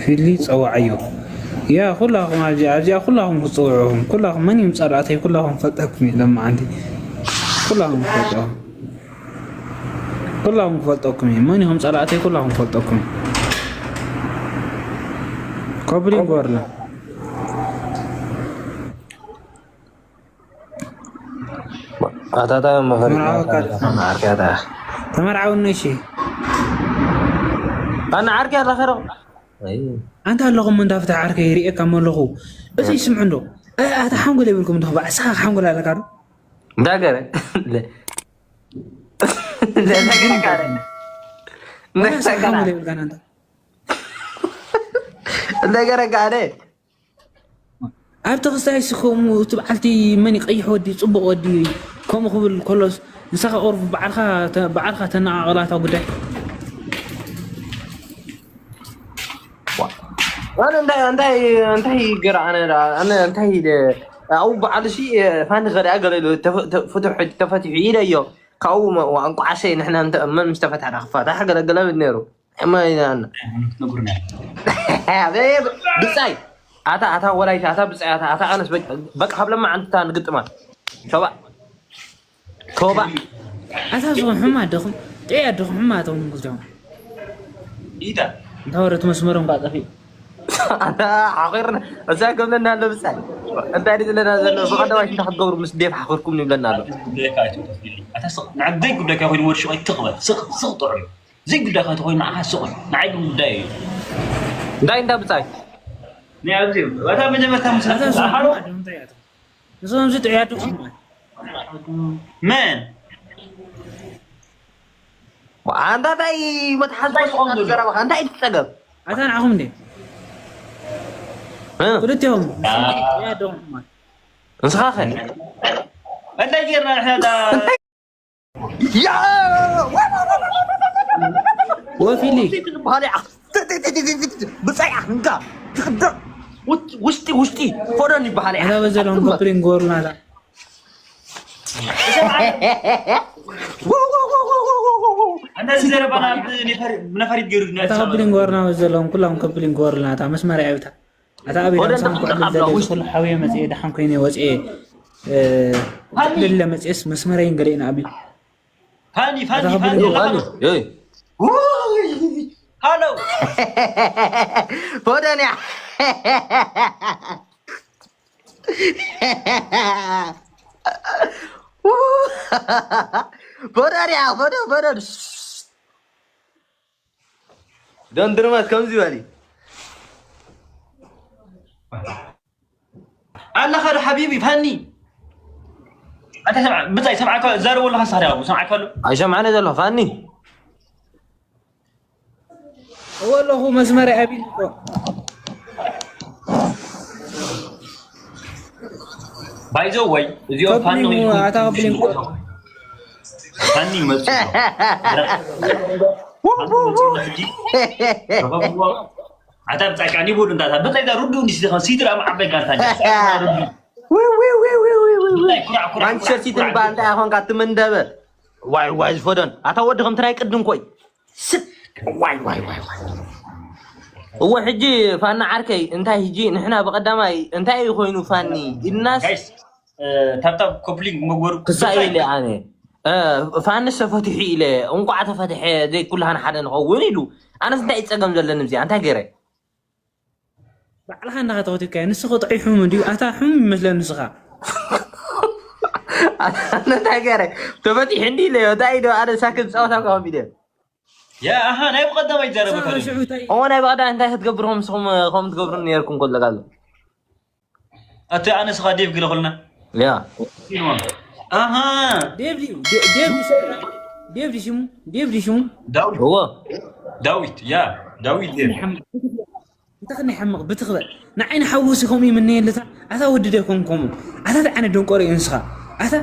ፊሊ ጸውዓዮ። ያ ኩላኹም ኣብዚ ኣብዚኣ ኩላኹም ክጽውዑኹም ኩላኹም መን እዮም ጸላእተይ ኩላኹም ፈልጠኩም እዩ ለማዓንቲ ኩላኹም ክፈልጠኹም ኩላኹም ክፈልጠኩም እዩ መን ኢኹም ጸላእተይ ኩላኹም ክፈልጠኩም እዩ። ኮብሊን ጎርላ ኣታታ መፈሪ ተመርዓወካ ዓርኪያታ ተመርዓውኒ እሺ ኣና ዓርኪያታ ከረው ኣይ ኣንታ ኣለኹም እንዳ ፍትሕ ዓርከይ ይርእየካ እሞ ኣለኹ። እዚ ይስምዑ እንዶ። ኣይ ኣታ ሓንጎል የብልኩም እንዶ። ባዕ እስኻ ሓንጎል ኣለካ ዶ? እንዳገረ። እንዳገረ ካረ። ዋላ እስኻ ሓንጎል የብልካን ኣንታ። እንዳገረ ካረ። ኣብ ተኽስታይ እስኹም እቲ በዓልቲ መን እዩ ቀይሕ ወዲ ጽቡቕ ወዲ ከምኡ ክብል ከሎስ ንስኻ ቁሩብ በዓልካ ተ- በዓልካ ተነቓቕላታ ጉዳይ። ኣነ እንታይ እንታይ እንታይ ገራ ኣነ ኣነ እንታይ ኢለ ኣብኡ በዓል ሲ ፋኒ ከዳ ገለ ኢሉ ተፈ- ተ- ፍትሑ ተፈቲሑ ኢለ እዮ ካብኡ መ- ዋ- እንቋዓሰይ ንሕና እንተ መን ምስ ተፈታሕና ክፋታሕ ገለ ገለ ብል ነይሩ እማ ኢና ኣነ ክትነግሩና ብጻይ ኣታ ኣታ ወላይታ ኣታ ብጻይ ኣታ ኣታ ኣነስ በቃ በቃ ካብ ለማ ዓንትታ ንግጥማ ሸባ ቶባ ኣታ ዝኾን ሕማ ኣደኹም ጥዑይ ኣደኹም ሕማ ኣተኹም ክልቲኦም ኢዳ እንታ ወረት መስመሮም ካ ጠፊኡ ኣታ ሓኺርና እዛ ገብለና ኣሎ ብጻይ እንታይ ድዩ ዝለና ዘሎ ብቐዳማይ እንታይ ክትገብሩ ምስ ዴፍ ሓኺርኩም ይብለና ኣሎ ጉዳይካ ኣይትውጠፍልኒ ኣታ ስቕ ንዓደይ ጉዳይካ ኮይኑ ወዲ ሽቆይ ትቕበል ስቕ ስቕ ጥዑም ዘይጉዳይካ ተኾይኑ ንዓኻ ስቕ ንዓይ ግን ጉዳይ እዩ እንታይ እንዳ ብጻይ ናይ ኣብዚ እዩ እታ መጀመርታ ምስ ኣታ ዝኾን ሓሮ ሕማ ኣደኹም ጥዑይ ኣተኹም ንስኹም እዚ ጥዑይ ኣደኹም መን ኣንታ እንታይ መትሓዚ እንታይ ይኸውን ዘሎ? ዘረባኻ እንታይ እዩ ትጸገም ኣታ ንዓኹም እንዴ እ? ክልቲኦም ጥዑይ ኣደኹም ሕማ ንስኻ ኸ እንታይ ጌርና ንሕና እታ ያ ወፊሊ ብሃለ ብጻይ ኣኽንካ ትኽደቕ ውስጢ ውስጢ ፈደን ይበሃል ኣታ በዘሎም ኮፕሊንግ ወርናታ እንደዚህ ዘረባና ነፈሪት ገይሩ እታ ኮፕሊንግ ወርና በዘሎም ኩሎም ኮፕሊንግ ወርናታ መስመር ያዩታ ኣታ ኣበይ ወደ ዳምሳን እንተፍቅደ ኩዕል ካብ ዘለ ውስጥ ዝኹሉ ሓውየ መጽኤ ደሓን ኮይነ ወጽኤ እ፣ ፋኒ! ልለ መጽኤስ መስመረይን ገለኢን ኣብዩ ፋኒ ፋኒ ኣታ ፋኒ ከብሉ ፋኒ ፋኒ ይ ውይ! ሃሎ ወደንያ ወደንያ ወደ ወደ ደንድርማት ከምዚ በሊ ኣለኻ ዶ ሓቢቢ ፋኒ ኣንተ ሰምዓ ብጻይ ሰምዓካ ዛረቦ ኣለኻ ንስኻ ዲኻ ሰምዓካ ኣሎ ኣይሰምዓነ ዘሎ ፋኒ እወ ኣለኹ መስመር ኣቢል እኮ ባይዘ ወይ እዚኦም ፋኒ ከብሊሙ ኣታ ከብሊሙ ፋኒ መጽ ኣታ ብጻይ ካኒ ቦሉ እንዳታ ብጻይ ዳ ሩዱ እንዲ ሲዲ ኻን ሲዲ ራም ዓበይ ጋንታ ጃ ማንቸስተር ሲቲ ንባ እንታይ ኣኾንካ ትመንደበ ዋይ ዋይ ዝፈደን ኣታ ወዲ ከምቲ ናይ ቅድም ኮይ ስቅ ዋይ ዋይ ዋይ ዋይ እወ ሕጂ ፋኒ ዓርከይ እንታይ ሕጂ ንሕና ብቐዳማይ እንታይ እዩ ኮይኑ ፋኒ ኢልናስ ታብታብ ኮፕሊንግ መግበሩ ክሳእ ኢለ ኣነ ፋንስ ተፈቲሑ ኢለ እንቋዕ ተፈትሐ ዘይኩላህና ሓደ ንኸውን ኢሉ ኣነስ እንታይ ጸገም ዘለኒ እዚኣ እንታይ ገይረ ባዕልኻ እንዳኻ ተኸቲብካዮ ንስኻ ጥዑይ ሕሙም እንድዩ ኣታ ሕሙም ይመስለኒ ንስኻ እንታይ ገይረ ተፈቲሑ እንዲ ኢለ እንታይ ኢለ ኣነ ሳክት ጸወታ ከኸም ኢለ ያ ኣሃ ናይ ብቐዳማይ ይዛረበካ እሞ ናይ ብቐዳማይ እንታይ ክትገብሩ ከምስኹም ከም ትገብሩ ነርኩም ከሎ ጋሎ ኣቲ ኣነ ስኻ ዴቭ ግለ ኹልና ያ ኣሃ ዴቭ ድዩ ዴቭ ድዩ ዴቭ ድዩ ሽሙ ዴቭ ድዩ ሽሙ ዳዊት ዳዊት ያ ዳዊት ዴቭ እንተ ክንደይ ሕምቕ ብትኽበል ንዓይ ንሓወሲ ከምኡ ይምነየልታ ኣታ ወዲ ዶ ይኮን ከምኡ ኣታ እንታይ ዓይነት ደንቆሮ እዩ ንስኻ ኣታ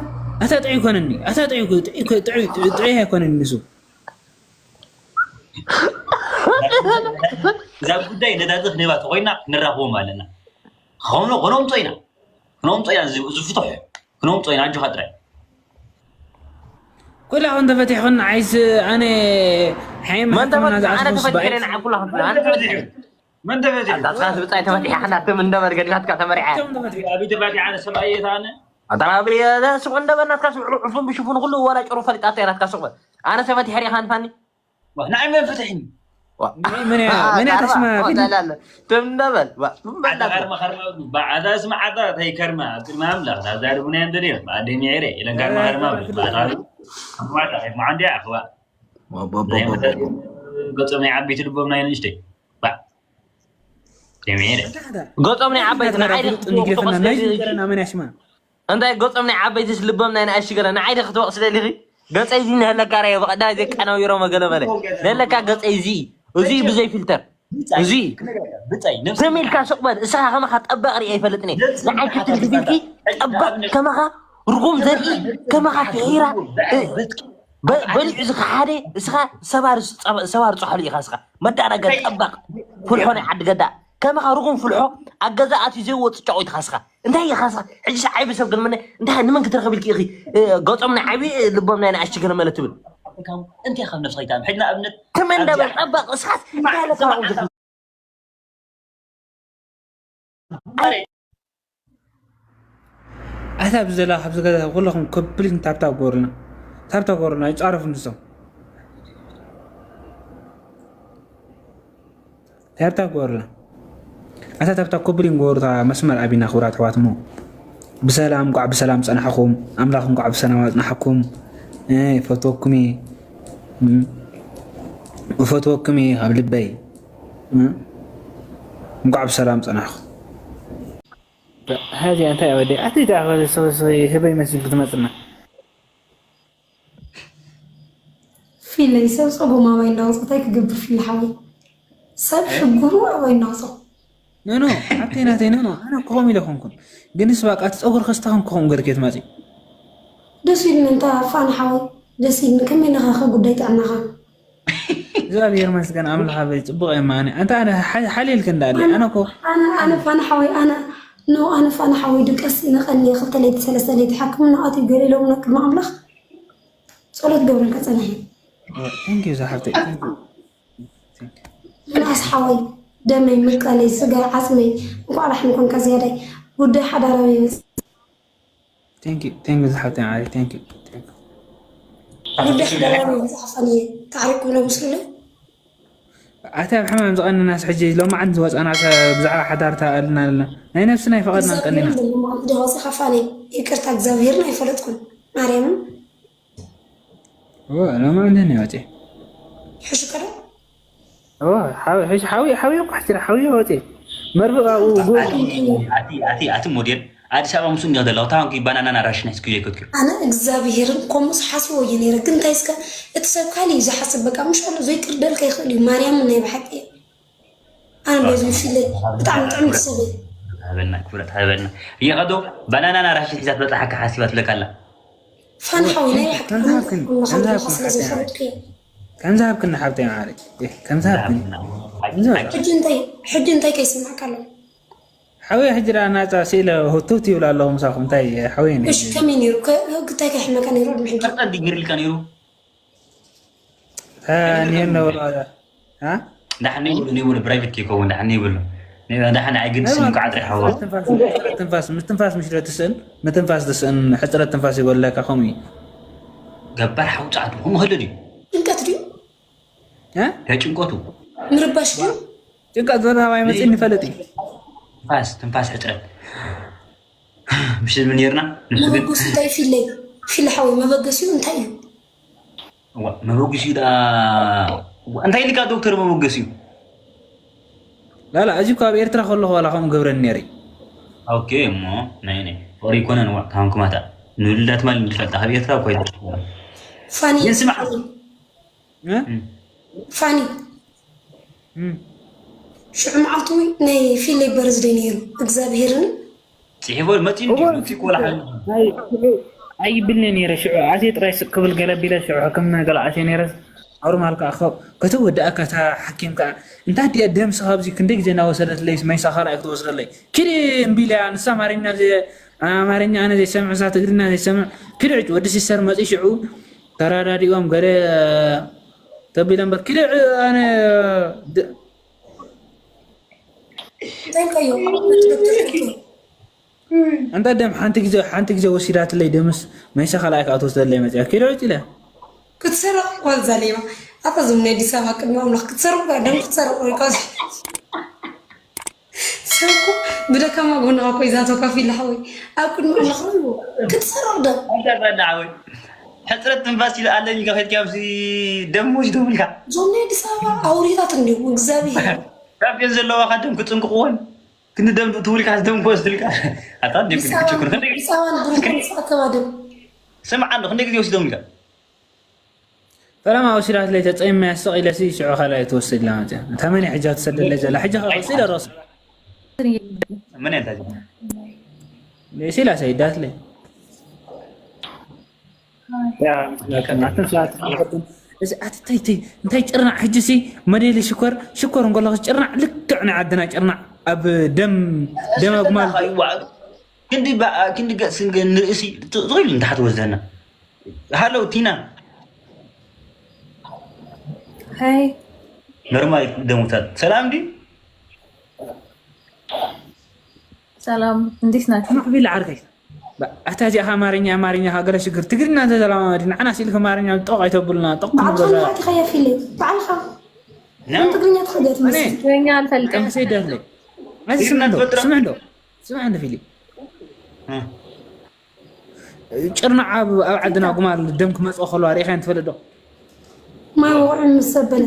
ኣታ ጥዑይ ይኮነኒ ኣታ ጥዑይ ኣይኮነኒ ንሱ እዛ ጉዳይ ነዳዲ ክንህባ ተኮይና ክንራኽቦም ኣለና ክነምፆ ኢና ክነምፆ ኢና ዝፍትሑ ክነምፆ ኢና ኣጆኻ ጥራይ ኩላ ኹን ተፈቲሕኹን ንዓይስ ኣነ ሓይም መን ተፈቲሑ ኣነ ተፈቲሐ ንዓኩላ መን ተፈቲሑ? ኣታ ስኻስ ብጻይ ተፈቲሓ ሓና ትም እንደበል ገዲፋትካ ተመሪዓ። እቶም ተፈቲሑ። ኣብ ኢትዮጵያ ኣነ ሰብኣይ እየ ኣነ። ኣታ ብሪ ስቕ እንደበል ናትካ ስምዕሩ ዕፉን ብሽፉን ኩሉ ወላ ጭሩ ፈሊጣቶ እያ ናትካ ስቕ በል። ኣነ ሰበቲ ሕሪኻ ንፋኒ። ዋ፣ ንዓይ መን ፈትሒኒ? ዋ። ንዓይ መን እያ? መን እያ ኣታ ተስማ ዋ፣ ፊት? ላላለ። ትም እንደበል። ዋ፣ ትም በል ዓዳ ናትካ። ከርማ ከርማ ይብሉ። ባ-፣ ዓዳ ስማ ዓዳ እንታይ ከርማ? ኣብ ቅድሚ ኣምላኽ ዳዛርቡና እዮም ደልዮም። ኣደ ሚዕረ ኢለን ከርማ ከርማ ይብሉ። ባ-፣ ባ-፣ ባ-፣ ባ-፣ ባ-፣ ባ-፣ ባ-፣ ባ-፣ ገጾም ናይ ዓበይቲ ልቦም ናይ ንእሽተይ። ባ-፣ ደሚዕረ። ገጾም ናይ ዓበይቲ ንዓይ ፍሉጥ እንዲግረፈና ናይ ዝገረና መን ያሽማ? እንታይ ገጾም ናይ ዓበይትስ ልቦም ናይ ንኣሽቱ ገለ ንዓይ ዶ ክትወቕሲ ደሊኺ? ገጸይ እዚ ንህለካ ራዮ ብቐዳይ ዘቀናዊሮ መገለ በለ። ንህለካ ገጸይ እዚ እዩ። እዚ እዩ ብዘይ ፊልተር። እዚ እዩ። ብጻይ፣ ነብሲ ትም ኢልካ ስቕ በል። እስኻ ከማኻ ጠባቕ ሪአ ኣይፈልጥን እየ። ንዓይ ክትል ግዜ ጠባቕ ከማኻ ርጉም ዘርኢ ከማኻ ፍሒራ፣ እ፣ በ-፣ በሊዑ ዝኸሓደ እስኻ ሰባር ዝጸ-፣ ሰባር ጸሕሉ ኢኻ እስኻ። መዳረገ ጠባቕ ፍልሖ ናይ ዓዲ ገዳ። ከማኻ ርጉም ፍልሖ ኣብ ገዛ ኣትዩ ዘይወጽእ ጫቑ ኢኻ እስኻ። እንታይ ኢኻ እስኻ? ሕጂ ሰዓይ ብሰብ ግን ምነ-፣ እንታይ ንመን ክትረኽብ ኢልኪ ኢኺ? እ፣ ገጾም ናይ ዓቢ፣ እ፣ ልቦም ናይ ንኣሽቱ ገለ መለ ትብል። እንታይ ካብ ነብስኻ ይትኣም? ሕጂ ንኣብነት ትም እንደበል ኣብዚኣ ጠባቕ እስኻስ እንታይ ኣለካ ስማዕ፣ ስማዕ፣ ስማዕ። ኣታ ኣብዚ ዘላ ኣብዚ ገዛ ኩለኹም ኮምፕሊት ታብታብ ጎርና። ታብታብ ጎርና ይጻረፉ ንሶም። ታብታብ ጎርና። ኣታ ታብታብ ኮምፕሊት ጎርታ መስመር ኣቢና ክቡራት ኣሕዋት እሞ። ብሰላም፣ እንቋዕ ብሰላም ጸናሕኹም። ኣምላኽ እንቋዕ ብሰላም ኣጽናሕኩም። እ፣ ይፈትወኩም እየ። እ፣ ይፈትወኩም እየ ካብ ልበይ። እ፣ እንቋዕ ብሰላም ጸናሕኹም። ሀዚ እንታይ ወደ ኣቲ ዳኸ ሰው ሰው ህበይ መሲል ክትመጽና። ፊለይ ሰብ ጸጉም ኣባይ እንዳወጽኦ እንታይ ክገብር ፊል ሓወይ? ሰብ ሽጉሩ ኣባይ እንዳወጽኦ። ኖ፣ ኖ፣ ሓብተይ ናተይ፣ ኖ፣ ኖ፣ ኣነ ክኾም ኢለ ኮንኩን። ግንስ በቃ እቲ ጸጉር ከስተኸም ክኾም ገርኬት ማጺ። ደስ ኢልኒ እንታ ፋን ሓወይ፣ ደስ ኢልኒ። ከመይ ኣለኻ ከ ጉዳይ ጥዕናኻ? እግዚኣብሔር ይመስገን ኣምላኽ ኣበይ ጽቡቕ እየ ማኒ። ኣንታ ኣነ ሓ-፣ ሓልየልክ እንዳለ፣ ኣነ፣ ኣነ እኮ ኣነ፣ ኣነ ፋን ሓወይ፣ ኣነ፣ ኖ፣ ኣነ ፋን ሓወይ ድቀስ ነቐኒ ክልተ ለይቲ ሰለስተ ለይቲ ሓክምና ኣትዩ ገለ ኢሎምና ቅድሚ ኣምላኽ ጸሎት ገብረልካ ጸኒሐ። ኦ፣ thank you ዝሓፍተይ፣ thank you። Thank you። ምንኣስ ሓወይ፣ ደመይ፣ ምቀለይ፣ ስጋይ፣ ዓጽመይ፣ እንኳዕ ዳሕን ኮንካ ዝያዳይ። ጉዳይ ሓዳራዊ ይበጽሕ። Thank you፣ thank you ዝሓፍተይ ማዓረይ፣ thank you፣ thank you። ጉዳይ ሓዳራዊ ይበጽሕ፣ ፋንየ፣ ታዕሪቅ ክብሎ ምስሉለይ። ኣቲ ኣብ ሕማም ዝቐንናስ ሕጂ ሎማዓንቲ ዝወጻና ሰብ ብዛዕባ ሓዳርታ ኣልና ኣለና። ናይ ነብስና ይፈቐድና ንቀኒና። ሎማዓንቲ ዶ ወጺኻ ፋንየ? ይቅርታ፣ እግዚኣብሔርን ኣይፈለጥኩን። ማርያምን። እወ፣ ሎማዓንቲ እኔ ወጺኤ። ሕሹ ከ ዶ? እወ፣ ሓዊ-፣ ሕሽ-፣ ሓዊ-፣ ሓዊ እኮ ሕሽራ፣ ሓዊ ወጺኤ። መርፍእ ኣብኡ ጎ-፣ ኣቲ፣ ኣቲ፣ ኣቲ፣ ኣቲ ሞዴል ኣዲስ ኣበባ ምስ እንዲኻ ዘለኻ፣ ታንኪ ባናናን ኣራንሽን ሒዝኪ ዘይከድክዮ? ኣነ እግዚኣብሄርን ከምኡስ ሓሲቦ እየ ነይረ። ግን እንታይ እስከ፣ እቲ ሰብ ካልእ እዩ ዝሓስብ። በቃ፣ ምሽ ኣሎ ዘይቅርደልካ ይኽእል እዩ። ማርያምን ናይ ብሓቂ እየ። ኣነ በዚ ምሽለይ ብጣዕሚ ጥዕምቲ ሰብ እየ። ሃበና፣ ክብረት ሃበና። እየ ኸዶ ባናናን ኣራንሽን ሒዛ ትበጽሓካ ሓሲባ ትብለካ ኣላ። ፋን ሓወይ፣ ናይ ብሓቂ ከምዚ ሃብክኒ፣ ኣምላኽ ከምዚ ኣምላኽ ሃብክኒ ስለ ሓብተይ። ዘይፈረድኩ እየ። ከምዚ ሃብክኒ ሓብተይ ማዓረይ። እህ፣ ከምዚ ሃብክኒ። ከምዚ ሃብክኒ። ከምዚ ሃብክኒ። ሕጂ እንታይ፣ ሕጂ እንታይ ከይስምዓካ ኣሎ? ሓወይ፣ ሕጂ ደኣ ናጻ ስኢለ ህውትውት ይብል ኣለኹ ምሳኹም። እንታይ ሓወይ ነይ? እሺ፣ ከመይ ነይሩ? ከ-፣ እንታይ ከሕመካ ነይሩ ቅድሚ ሕጂ? ቀርቀር ድዩ ገይርልካ ነይሩ? እ፣ ኒሄን ነበሩ ኣለ። እ? ዳሕን ይብሉ፣ ይብሉ፣ ፕራይቬት ከይከውን ዳሕን ይብሉ። ዳሕን ኣይግድስን እዩ፣ ክዓጥሪ ሓዋ። ትንፋስ፣ ትንፋስ፣ ምስትንፋስ ምሽ ዶ ትስእን? ምትንፋስ ትስእን፣ ሕጽረት ትንፋስ ይጎድለካ፣ ከምኡ እዩ። ገባር ሓው ጻዕዱ፣ ከምኡ ከሎ ድዩ? ጭንቀት ድዩ? እ? እንታይ ጭንቀቱ? ምርባሽ ድዩ? ጭንቀት ዘረባ ይመጽእ ንፈልጥ እዩ። ትንፋስ፣ ትንፋስ ሕጽረት። ምሽ ዝብል ነይርና፣ ንሱ ግን መበገሱ እንታይ ፊለይ? ፊለ ሓወይ፣ መበገሲኡ እንታይ እዩ? እዋ፣ መበገሲኡ ደኣ፣ እዋ፣ እንታይ ኢልካ ዶክተር መበገሲኡ? ላላ፣ እዚ እኮ ኣብ ኤርትራ ከለኹ ዋላ ከምኡ ገብረኒ ነይረ። ኦኬ፣ እሞ ናይ፣ ናይ ፍቕሪ ኣይኮነን፣ እዋ፣ ታንኩማታ። ንልዳት ማል ንፈልጣ፣ ካብ ኤርትራ እኮ ኣይተርፍና። ፋኒ፣ ግን ስማዕ። እ? እም። ፋኒ። እም። ሽዑ መዓልቱ ናይ ፊለይ በርዝደይ ነይሩ። እግዚኣብሄርን ጽሒፎ መጺኡ እዎ፣ እንዲዩ፣ መጺኡ እኮ ወላ ሓንቲ። ናይ፣ ኣይብልኒ ነይረ ሽዑ። ኣትየ ጥራይ ስቅ ክብል ገለ ቢለ ሽዑ ሕክምና ገለ ኣትየ ነይረ። ኖርማል ከኣ ከ-፣ ከተወድኣካ እታ ሓኪም ከኣ፣ እንታ ድያ ደም ስኻ ኣብዚ ክንደይ ግዜ እናወሰደትለይ፣ መይሳ ካልኣይ ክትወስደለይ። ኪዲ እምቢ ኢለያ፣ ንሳ ኣማርኛ ዘ-፣ ኣማርኛ ኣነ ዘይሰምዕ፣ እዛ ትግርኛ ዘይሰምዕ። ኪዲ ሕጂ ወዲ ሲስተር መጺኡ ሽዑ ተረዳዲኦም ገለ ተቢለ እምበር፣ ኪዲ ኣነ ድ-፣ ጠንቀዮ። እንተ ደም ሓንቲ ግዜ ሓንቲ ግዜ ወሲዳትለይ ደምስ መይሳ ካልኣይ ከዓ ትወስደለይ መፅያ ኪዶ ኢለ ክትሰረቕ ጓል ዛሌማ ኣታ ዝም ናይ ኣዲስ ኣበባ ቅድሚ ኣምላኽ ክትሰረቕ ደም ክትሰረቕ ወይ ቃ ሰብኩ ብደካማ ጎንኻ ኮይ ዛቶ ካፊ ለሓወይ ኣብ ቅድሚ ኣምላኽ ሪዎ ክትሰረቕ ደም ሓወይ ሕፅረት ትንፋስ ኢለ ኣለኝ ኢልካ ከድካ ኣብዚ ደም ወሲዶምልካ ዞም ናይ ኣዲስ ኣበባ ኣውሬታት እንዲሁ እግዚኣብሔር ካብ ዘለዋ ካደም ክፅንቅቕዎን ክንዲ ደም ትውልካ ደም ክወስድልካ ኣታ ደም ክችኩር ክንደይ ቢሳዋን ብሩኮን ዝኣከባ ደም ስምዓ ኣሎ ክንደይ ግዜ ወሲዶም ኢልካ ፈለማ ወሲዳትለይ ተፀይመያ ስቕ ኢለሲ ሽዑ ካልኣይ ትወስድ ኢላ መፅያ እታ መን ሕጃ ትሰደለይ ዘላ ሕጂ ከዓ ወሲደ ረሱ ምን ያንታ ሲላ ሰይዳትለይ እዚ ኣትተይቲ እንታይ ጭርናዕ ሕጂ ሲ መደሊ ሽኮር ሽኮር እንከለኹ ጭርናዕ ልክዕ ናይ ዓድና ጭርናዕ ኣብ ደም ደም ኣጉማል ክንዲ በ- ክንዲ ገጽ ንርእሲ ትኽእል እንታሓት ወዘና ሃለው ቲና ሀይ መርማይ ደሙታት ሰላም ዲ ሰላም፣ እንዴት ናችሁ? ማዕቢል ዓርከይ ኣታ እዚኣኻ ኣማርኛ ኣማርኛ ሃገረ ሽግር ትግርኛ እንተ ተለማመዲ ንዓና ስኢልክ ኣማርኛ ጦቕ ኣይተብሉና ጦቕ ንብሎ ባዕልኻ ንባዕልኻ ከየፊለ ባዕልኻ ትግርኛ ትኽእል እያ ትመስል ትግርኛ አልፈልጥም። ሰይደትለይ እዚ ስምዕ ዶ ስምዕ ዶ ስምዕ እንዶ ፊሊ ጭርና ኣብ ኣብ ዓድና ጉማል ደም ክመፅኦ ከለዋ ሪኢኻየን ትፈልጥ ዶ ማወቅ ምስ ዘበለ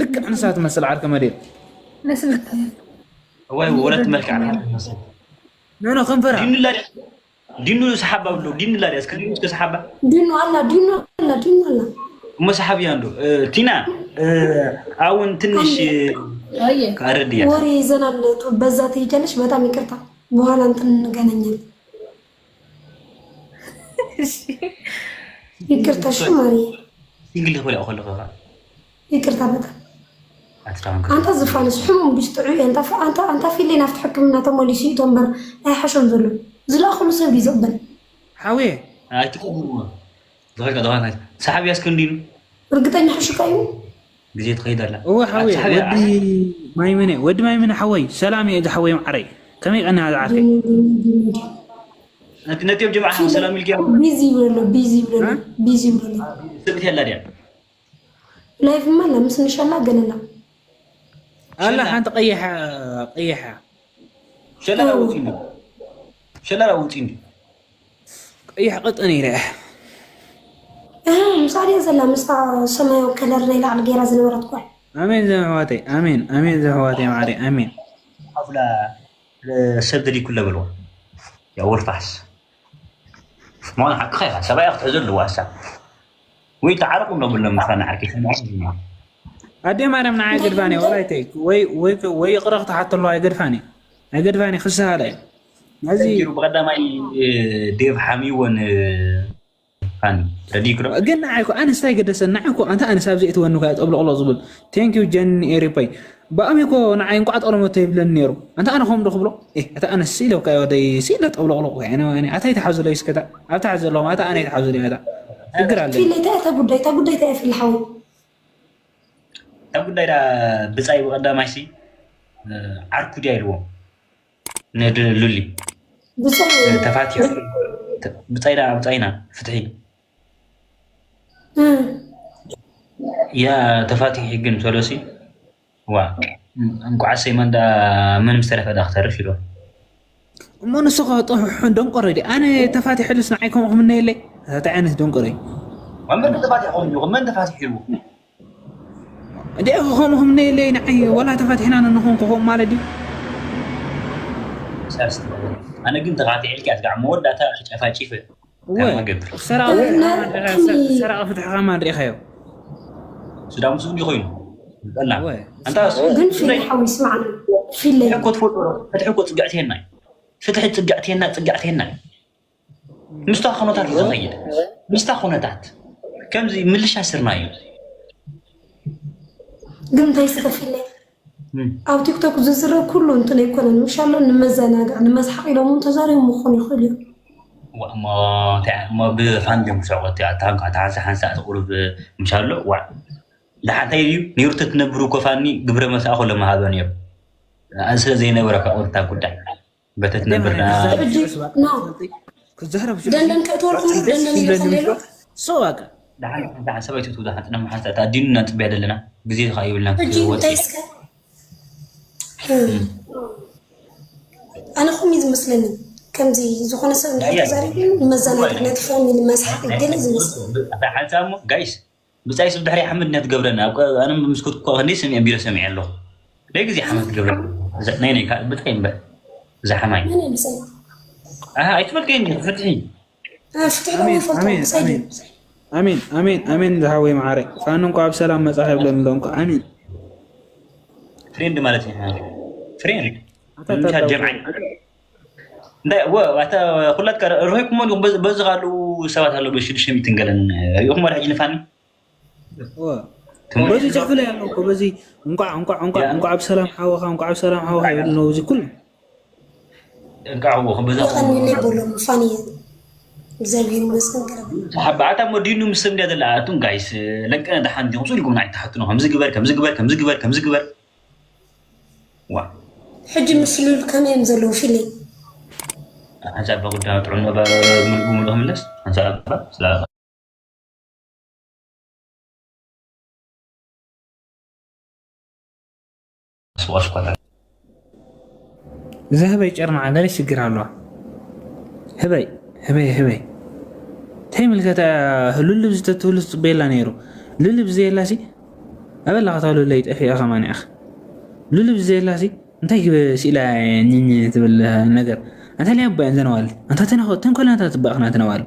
ልክዕ ንሳ ትመስል ዓርከ መዴል ነስልክ ወይ ወረት መልክዕ መስል ኖኖ ከንፈራ ዲኑ ላ ዲኑ ሰሓባ ብሎ ዲኑ ላ እስከ ዲኑ እስከ ሰሓባ ዲኑ ኣላ ዲኑ ኣላ ዲኑ ኣላ እሞ ሰሓብያ እንዶ እ፣ ቲና እ፣ ኣውን ትንሽ አየ ካረድያ ወሬ ይዘናል በዛ ትሄጃለሽ በጣም ይቅርታ በኋላ እንትን እንገናኛለን ይቅርታ እሺ ማርዬ ሲንግል ይኽእል ያው ከለኸ ይቅርታ በጣም ኣትታውን ኣንታ ዝፋንስ ሕሙም ብሽጥዑ እየ ኣንታ ፊሌ ናብቲ ሕክምና ተመሊሱ እዩ እምበር ኣይሓሾን ዘሎ ዝለኣኽሉ ሰብ ድዩ ዘቕበል ሓውየ ኣይትቀብርዎ ዝኸልካ ዝኸልካ ሰሓብ ያስክንዲኑ ርግጠኛ ሕሹካ እዩ ግዜ ትኸይድ ኣላ እወ ሓወይ ወዲ ማይምነ ወዲ ማይምነ ሓወይ ሰላም እየ እዚ ሓወይ ማዓረይ ከመይ ቀና ዝዓርከይ ነቲኦም ጀምዓ ሰላም ኢልኪ ቢዚ ይብለሎ ቢዚ ይብለሎ ቢዚ ይብለሎ ስብት ያላ ድያ ላይፍ ማ ኣላ ምስ ንሻላ ገለላ ኣላ ሓንቲ ቀይሓ ቀይሓ ሸላላ ውፂ እንዲ ሸላላ ውፂ እንዲ ቀይሕ ቅጥን ኢለ ምስኣልያ ዘላ ምስታ ሰማያዊ ከለር ናይ ላዕሊ ገይራ ዝነበረት ጓል ኣሜን ዘሕዋተይ ኣሜን ኣሜን ዘሕዋተይ ማዓረይ ኣሜን ሓፍላ ሰብ ደሊኩለ በልዋ ያወልፋስ ማን ሓቅኻ ኢኻ ሰብኣያ ክትሕዞ ኣለዋ እሳ ወይ ተዓረቁ ነብሎም ምሳና ዓርኪ ኣዴ ማርያም ንዓይ ገድፋኒ ወላይተይ ወይ ወይ ወይ ይቕረ ክትሓተሉ ኣይገድፋኒ ኣይገድፋኒ ክስሃለ እዩ ነዚ ብቀዳማይ ዴቭ ሓሚዎ ንፋኒ ረዲክሮ ግን ንዓይ እኮ ኣነስ እንታይ ገደሰን ንዓይ እኮ ኣንታ ኣነስ ኣብዚ እትወኒ እኮ ጠብለቕሎ ዝብል thank you ጀኒ ኤሪፖይ ብኣሚ እኮ ንዓይ እንቋዕ ጠለሞ ተይብለኒ ነይሩ ኣንታ ኣነ ከም ዶ ክብሎ እህ ኣታ ኣነስ ስኢለውካ ወደይ ስኢለ ጠብለቕሎ እኮ ኣነ ኣነ ኣታ ይተሓዙለይ እስከታ ኣብታ ዘለኹም ኣታ ኣነ ይተሓዙለይ ኣታ ችግር ኣለ ፊል እንታይ እታ ጉዳይ እታ ጉዳይ እንታይ እያ ፊል ሓዊ እታ ጉዳይ ዳ ብጻይ ብቐዳማይ ሲ ዓርኩ ድያ ኢልዎ ንሉሊ ብፁዕ ተፋቲሑ ብጻይ ዳ ብጻይና ፍትሒ እም፣ ያ ተፋቲሑ ግን ቶሎሲ ዋ እንኳዓሰይ መን ዳ መን ምስ ተረፈ ዳ ክተርፍ ኢልዎ እሞ ንሱ ከጥሑ ደንቆሮ ዲ ኣነ ተፋቲሐሉስ ንዓይ ከምኡ ክምነየለይ እንታይ ዓይነት ደንቆሮ እዩ መን ተፋቲሑ መን ተፋቲሑ ኢልዎ እንዲኣ ከምኡ ክምነየለይ ንዓይ ወላ ተፋቲሕና ንንኾን ክኾን ማለት ድዩ ሳስቲ ኣነ ግን ተኻቲዕልካ እስካዕ መወዳእታ ጨፋጪፈ እወ መገብር ሰራቒ እና ፍትሕኻ ማን ሪኢኻዮ ሱዳን ምስ ይኾይኑ ጠላ እወ ኣንታ ግን ፊል ሓዊ ስማዕና ፊለይ እኮ ትፈልጦ ፍትሒ እኮ ጽግዕቴና እዩ ፍትሒ ጽግዕቴና ጽግዕቴና እዩ ምስታ ኩነታት እዩ ዝኸይድ ምስታ ኩነታት ከምዚ ምልሻ ስርና እዩ ግን እንታይ ስከፊለይ ኣብ ቲክቶክ ዝዝረብ ኩሉ እንትን ኣይኮነን ምሻሎ ንመዘናግዕ ንመስሓቅ ኢሎም እውን ተዛሪቦም ምኾኑ ይኽእሉ እዮም እሞ እንታይ እሞ ብፋን ድም ስዕቆት ኣታ ኣታ ሓንሳ ሓንሳ ቁሩብ ምሻሎ ዋ ደሓንታይ እዩ ነይሩ ተትነብሩ ኮፋኒ ግብረ መስኣ ከሎ መሃበ ነይሩ ስለ ዘይነበረ ካብኡ እታ ጉዳይ በተት ነብርና ሕጂ ኖ ደንደን ከእትወልኩም ደንደን ኢለ ከለሎ ሰው በቃ ደሓን ደሓን ሰበይቱ ትውዳ ሓንቲ ሓንሳእታ ዲኑ ነጥብያ ዘለና ግዜ ከዓ ይብልና ሕጂ እንታይ እስከ ኣነ ኹም እዩ ዝመስለኒ ከምዚ ዝኾነ ሰብ እንዳተዛሪቡ ንመዘናግዒ ነቲ ፋሚሊ መስሓቂ ገለ ዝመስል ሓንሳ እሞ ጋይስ ብጻይ ስብ ድሕሪ ሓመድ ነትገብረና ኣነ ምስኩት እኮ ክንደይ ሰሚዐ ቢሮ ሰሚዐ ኣለኹ ናይ ግዜ ሓመድ ትገብረ ናይ ናይ ብጻይ እምበር ዝሓማይ መን ይምሰል ኣይትፈልገ ፍትሒ ፍትሒ ዶ ይፈልጦ ብጻይ ድዩ ኣሜን ኣሜን ኣሜን ዝሃወይ መዓረ ፋኑ እንኳ ኣብ ሰላም መጻ ይብለኒ ዶ እንኳ ኣሜን ፍሬንድ ማለት እዩ ፍሬንድ ምሻ ጀምዓይ እንታይ ወ ኣታ ኩላትካ ርኢኹሞ ዲኹም በዚ በዚ ካልኡ ሰባት ኣለዉ ሽዱሽተ ሚእትን ገለን ርኢኹሞ ድሕጂ ንፋኒ በዚ ጽሑፍለይ ኣሎ እኮ በዚ እንኳዕ እንኳዕ እንኳዕ እንኳዕ ብሰላም ሓወኻ እንኳዕ ብሰላም ሓወኻ ይብል ነው እዚ ኩሉ እንቃዕ ወኹም በዛ ይቐንለይ በሎም ፋንየ እግዚኣብሔር ይመስገን ገረብ ሓባኣታ እሞ ዲኑ ምስ ሰብ እንዲያ ዘላ ኣቱም ጋይስ ለንቀነ ደሓን ዲኹም ስልኩም ናይ ተሓትኑ ከምዚ ግበር ከምዚ ግበር ከምዚ ግበር ከምዚ ግበር ዋ ሕጂ ምስሉል ከመይ እዮም ዘለዉ ፊለይ ሓንሳብ ጉዳ ጥዑም ነበር ምልኡ ምልኡ ክምለስ ሓንሳብ ስለ ስቆስቆታ እዚ ህበይ ጨርማዓ ገለ ሽግር ኣለዋ ህበይ ህበይ ህበይ እንታይ ምልከታ ልልብ ዝተትብሉ ዝፅበየላ ነይሩ ልልብ ዘየላሲ ኣበላ ከታ ሉለይ ጠፊኣ ከማን ኢኻ ሉልብ ዘየላሲ እንታይ ግበ ስኢላ ኝኝ ትብል ነገር ኣንታ ሊያ ኣቦያን ዘነዋል ኣንታ ተንኮልና ተትባእኽና ተነዋል